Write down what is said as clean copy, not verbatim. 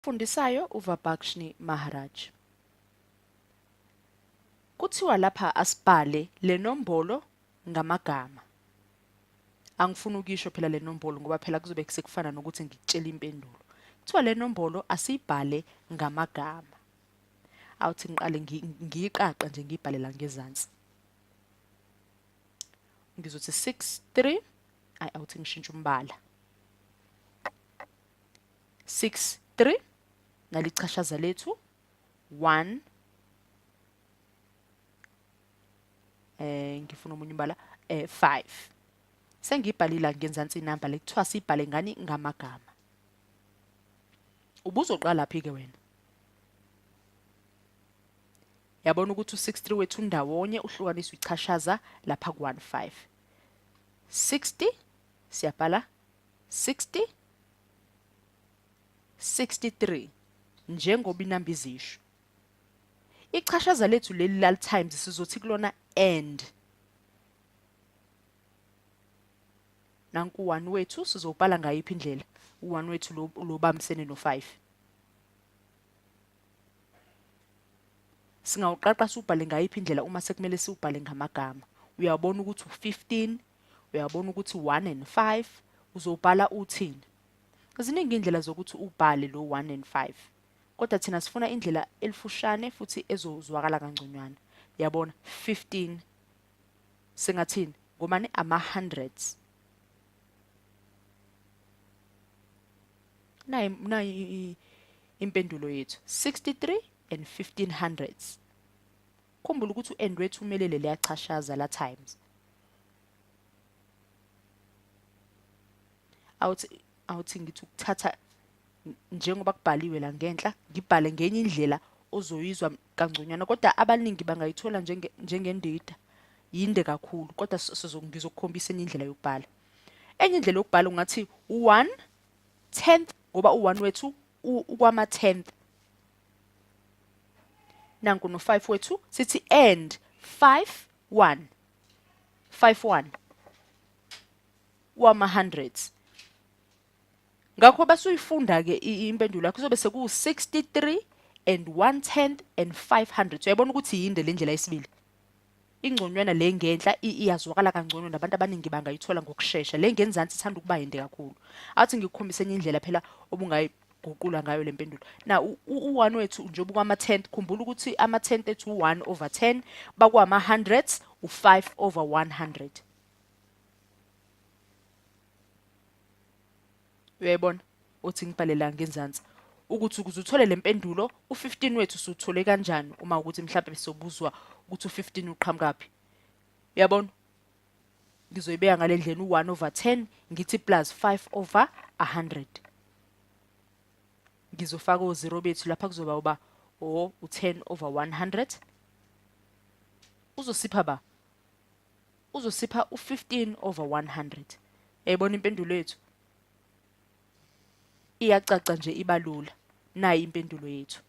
Ofundisayo uVabhakshni Maharaj. Kuthiwa lapha asibhale le nombolo ngamagama. Angifuni ukuyisho phela le nombolo ngoba phela kuzobe sekufana nokuthi ngikutshela impendulo. Kuthiwa le nombolo asiyibhale ngamagama. Awuthi ngiqale ngiyiqaqe nje ngiyibhale la ngezansi. Ngizothi 6 3 ayi awuthi ngishintshe umbala. 6 3 nalichashaza lethu 1 ngifuna omunye umbala 5 sengibhalile ngenzansi inamba le kuthiwa sibhale ngani ngamagama. Ubuzoqala phi ke wena? Yabona ukuthi u63 wethu ndawonye uhlukaniswa ichashaza lapha ku15 60 siyabhala 60 63 njengoba inamba izisho. Ichashaza lethu leli lal times sizothi kulona and nanku 1 wethu sizowubhala ngayiphi indlela u1 wethu lo lobambisene no5. Singawuqaqa siwubhale ngayiphi indlela uma sekumele siwubhale ngamagama? Uyabona ukuthi u15, uyabona ukuthi 1 and 5 uzobhala uthini? Ziningi indlela zokuthi ubhale lo 1 and 5. Kodwa thina sifuna indlela elifushane futhi ezozwakala kangconywana. Yabona 15 singathini? Ngomani ama hundreds. Nayi nayi impendulo yethu 63 and 15 hundreds. Khumbula ukuthi u-and wethu umelele liyachashaza la times. Awuthi awuthi ngithi ukuthatha njengoba kubhaliwe la ngenhla ngibhale ngenye indlela ozoyizwa kangconywana kodwa abaningi bangayithola njengendida yinde kakhulu kodwa ngizokukhombisa enye indlela yokubhala. Enye indlela yokubhala ungathi u-1 tenth ngoba u-1 wethu ukwama tenth. Nanku no-5 wethu sithi and 5 1 5 1 wama hundreds. Ngakho basuyifunda ke impendulo yakho izobe seku 63 and 1 tenth and 500. Uyayibona ukuthi yinde le ndlela yesibili. Ingconywana le ngenhla iyazwakala kangcono nabantu abaningi bangayithola ngokushesha. Le ngenzansi ithanda ukuba yinde kakhulu. Athi ngikukhombise enye indlela phela obungayiguqula ngayo le mpendulo. Na u-1 wethu njengoba kwama 10th khumbula ukuthi ama 10th ethu u-1 over 10 bakwama hundreds u-5 over 100. Uyayibona uthi ngibhalela ngenzansi ukuthi ukuze uthole le mpendulo u-15 wethu siwuthole kanjani uma ukuthi mhlawumbe sobuzwa ukuthi u-15 uqhamukaphi. Uyabona? Ngizoyibeka ngale ndlela u-1 over 10 ngithi plus 5 over 100. Ngizofaka o-0 bethu lapha kuzoba uba o u-10 over 100. Uzosipha ba? Uzosipha u-15 over 100. Uyayibona impendulo yethu? Iyacaca nje ibalula. Nayi impendulo yethu.